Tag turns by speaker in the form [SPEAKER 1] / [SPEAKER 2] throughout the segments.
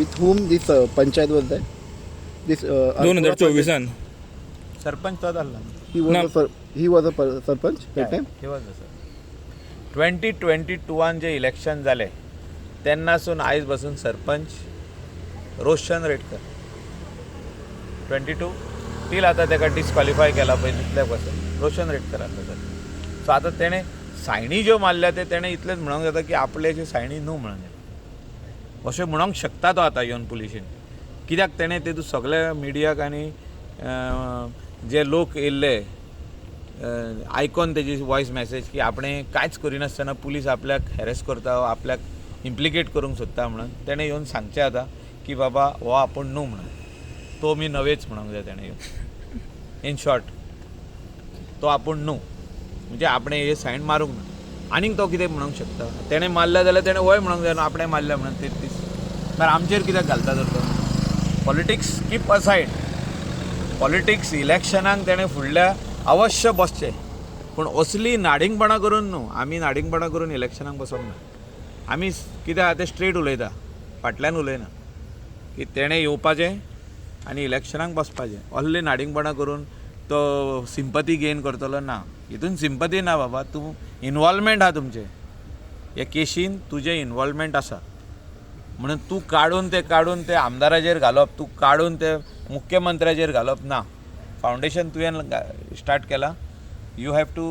[SPEAKER 1] With whom this panchayat was that? This
[SPEAKER 2] 2024आन.
[SPEAKER 3] Sarpanch तो जाल्लो.
[SPEAKER 1] He was
[SPEAKER 2] ना.
[SPEAKER 1] He was a sarpanch that time.
[SPEAKER 3] He was. 2022आन जे election जालें तेन्नासून आयज पासून सरपंच रोशन रेडकर. 22 टील आतां ताका डिस्क्वॉलिफाय केला पळय, तितल्या पासून रोशन रेडकर आसलो सर. सो आतां तेणें सायनी ज्यो मारल्या ते तेणें इतलेंच म्हणूंक जाता की आपले सायनी न्हू म्हणून जाता. अशें म्हणूंक शकता तो आतां येवन पुलिशेन, कित्याक तेणें तेतून सगळे मिडियाक आनी जे लोक येयल्ले आयकोन तेजी वॉयस मॅसेज की आपणें कांयच करिनासतना पुलीस आपल्याक हॅरेस करता, आपल्याक इम्प्लिकेट करूंक सोदता म्हणून तेणें येवन सांगचें आतां की बाबा हो आपूण न्हू म्हणून, तो मी नवेच म्हणूंक जाय तेणें येवन. इन शॉर्ट, तो आपूण न्हू म्हणजे आपणें हे सायन मारूंक ना. आनीक तो कितें म्हणूंक शकता? तेणें मारल्या जाल्यार तेणें वय म्हणूंक जाय न्हू आपणें मारल्या म्हणून 33. मागीर आमचेर कित्याक घालता तर तो? Politics keep aside. पॉलिटिक्स इलेक्शनाक तेणें फुडल्या अवश्य बसचें, पूण असली नाडिंगपणां करून न्हू. आमी नाडिंगपणां करून इलेक्शनाक बसोंक ना. आमी कितें आहा तें स्ट्रेट उलयता, फाटल्यान उलयना की तेणें येवपाचें आनी इलेक्शनाक बसपाचें. असली नाडिंगपणां करून तो सिंपती गेन करतलो ना. हितून सिंपती ना बाबा. तूं इनवॉल्वमेंट आहा तुमचें हे केशीन, तुजें इनवॉल्वमेंट आसा म्हणून तूं काडून ते आमदाराचेर घालप, तूं काडून ते मुख्यमंत्र्याचेर घालप ना. फावंडेशन तुवें स्टार्ट केलां. You have to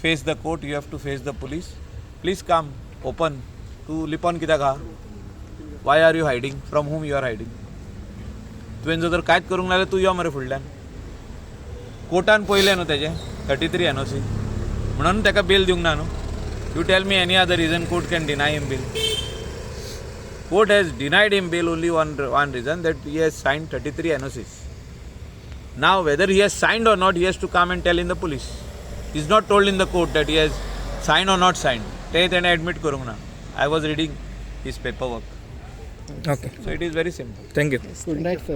[SPEAKER 3] face the court, you have to face the police. Please come open. तूं लिपोन कित्याक आहा? Why are you hiding? From whom you are hiding? तुवें जर कांयच करूंक ना जाल्यार तूं यो मरे फुडल्यान. कोर्टान पयलें न्हू तेजें 33 एनओसी, म्हणून ताका बेल दिवंक ना न्हू. You tell me any other reason court can deny him bail. Court has denied him bail only one reason, that he has signed 33 NOCs. Now, whether he has signed or not, he has to come and tell in the police. He is not told in the court that he has signed or not signed. ते तेणें admit करूंक ना. I was reading his paper work.
[SPEAKER 2] Okay.
[SPEAKER 3] So it is very simple.
[SPEAKER 2] Thank you.
[SPEAKER 1] Good night, sir.